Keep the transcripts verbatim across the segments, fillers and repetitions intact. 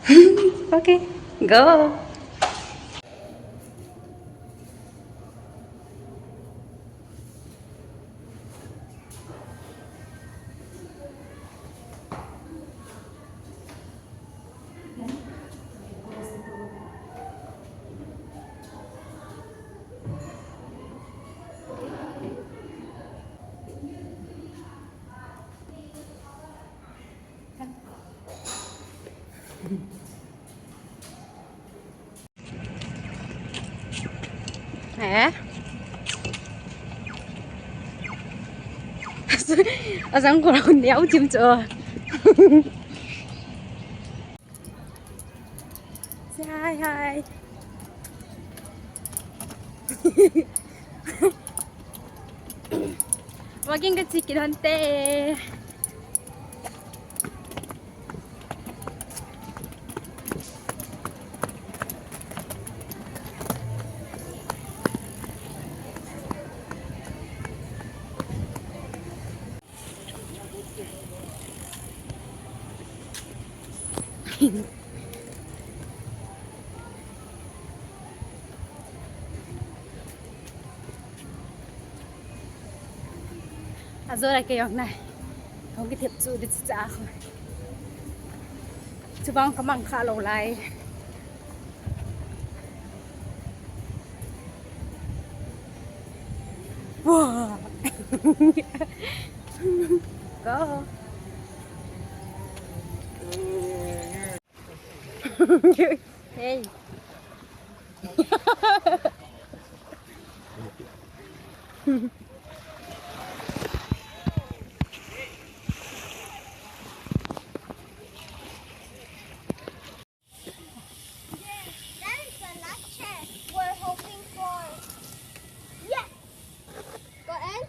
Okay, go. Eh? Asang ko lang niya utim cho. Say hi, hi. Walking ka chicken hunter. Ajo la kei jong nai. Hung kithep chu di cha khu. Chubang ka mang kha lou lai. Wow. Go. Hey. That is the last chance we're hoping for. Yes! Go, Ant.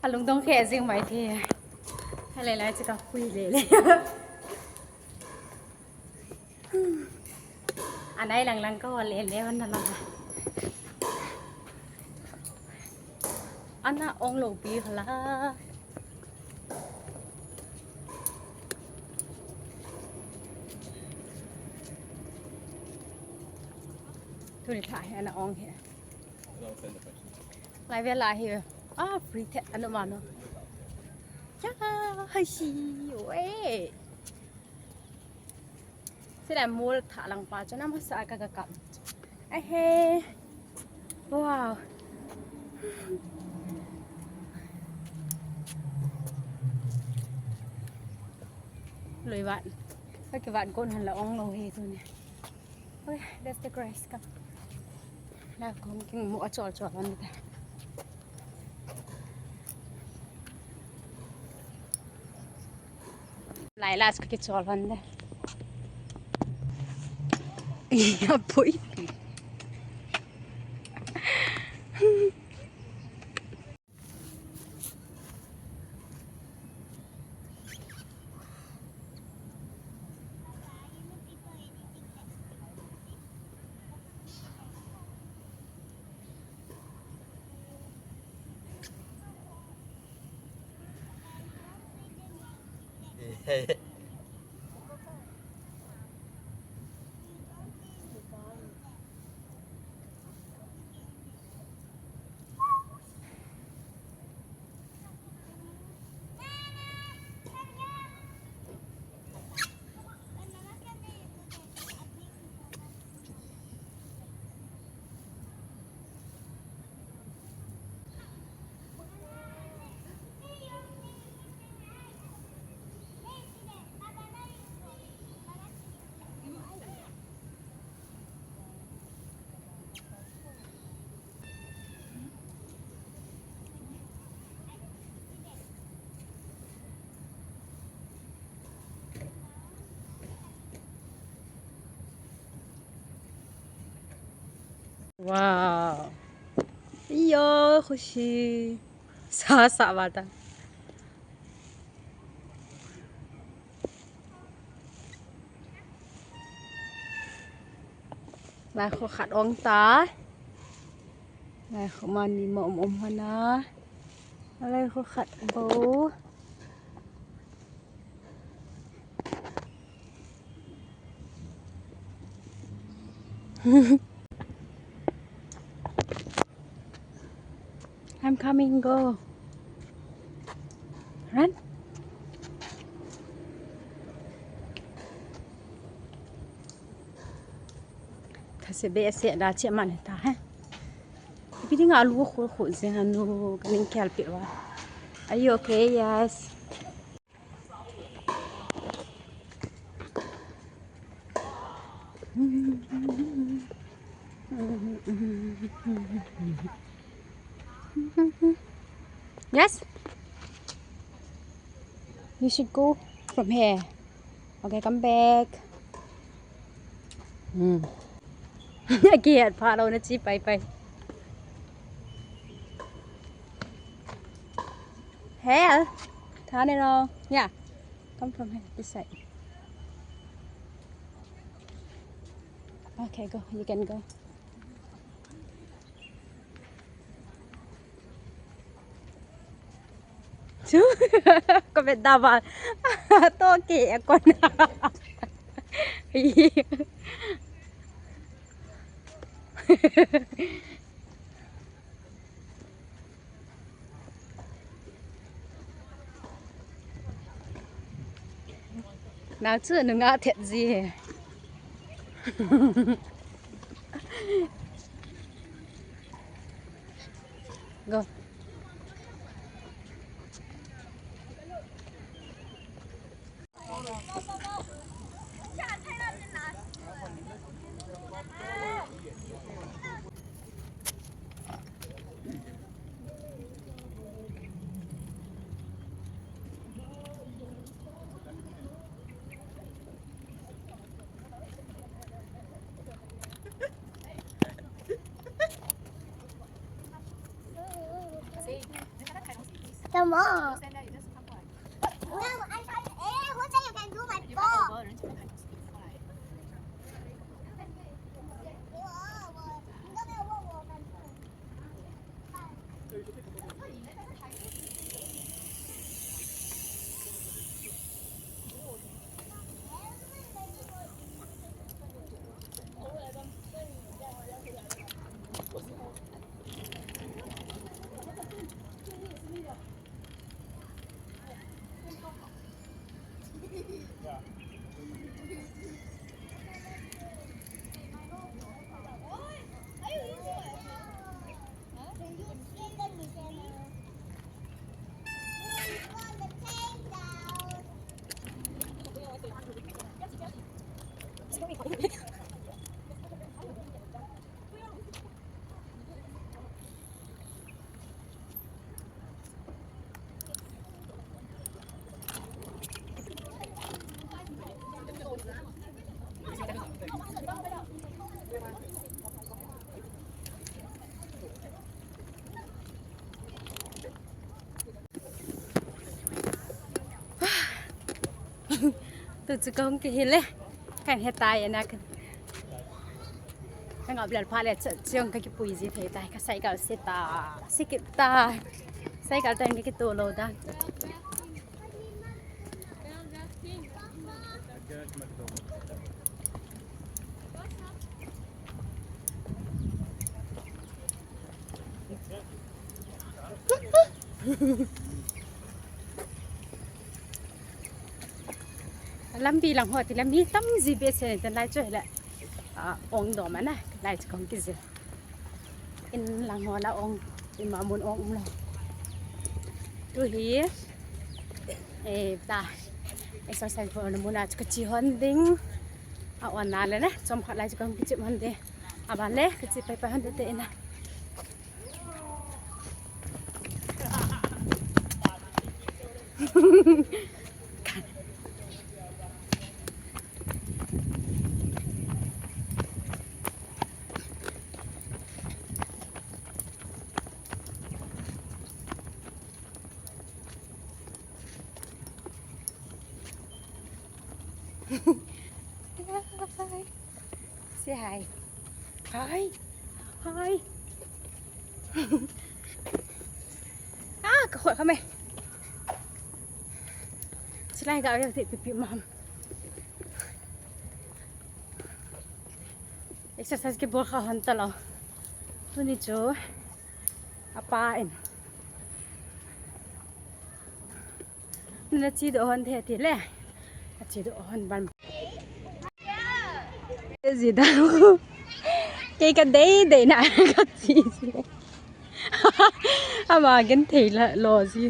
Alungdong khe jing mai the. Hale lai chu ka pui le le. Anai lang lang ka hol le le hon na lang. Ana ong lou pi khala. Tuni thla hi ana ong hi. Lai vel a hi. Ah, free the, anu mano. Ya, hai si, we. Sila mol tha lang pa, chuna masa ka ka kam. Ahe. Wow. Lui vat. Ka ki vat kon han la ong lou hi tuni. Oi, that's the grace ka. La kong king mo a chol chol an ta. Lai las ka ki chol an de. Ya poi. Wow. Iyo, khushi. Sa, sa bata. Lai kho khat ong ta. Lai kho mani mo om om hana. Lai kho khat bo. I'm coming, go. Run. Thase be se da che man ta he. Ipi dinga alu khu khu je hanu kaning kel pe wa. Are you okay? Yes. Yes? You should go from here. Okay, come back. Hmm. Kihet pha lou na chi pai pai. Hel. Tha ne lo. Yeah. Come from here, this side. Okay, go. You can go. Chu. Ko bet da ba. To ke kon. Nang chu nunga thet ji he. Go. Come on. No, I can't. Eh, who said you can do my phone? Tu chu kahung kihil e. Kahin he tai na ka. Ka ngap lel pha le chu, chu ka kipui ji thei tai, ka cycle se ta, se kit ta. Cycle tan ka kito lou da. Lampi lang ho ti lam mi tam ji behseh in, lai chu hile. Ah, ong dom ana, lai chu kong kije. In lang ho la ong, in ma mun ong um lo. Tu hi, eh, ta, exercise ho na mun a chu ka chi hon ding. A on na le na, chom khat lai chu kong kichi hon ding. A ban le, ka chi pai pai hon ding te ina. Hi. Say hi. Hi. Hi. Ah, ka khut kha me. Chilai ga ve ti pi pi mam. Exercise kibol kha hon talou. Tuni chu apa in. Nache doh hon the ti le. Ache doh hon ban. Ji da. Kei ka dei dei na ka che ji. Ama genthei la lo ji.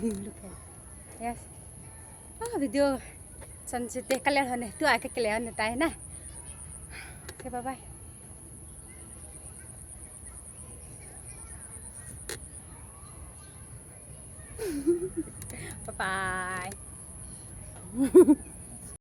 Look at, yes. Ah, video sunset te kale hone, tu ake kale hone tai na. Say bye bye. Bye bye.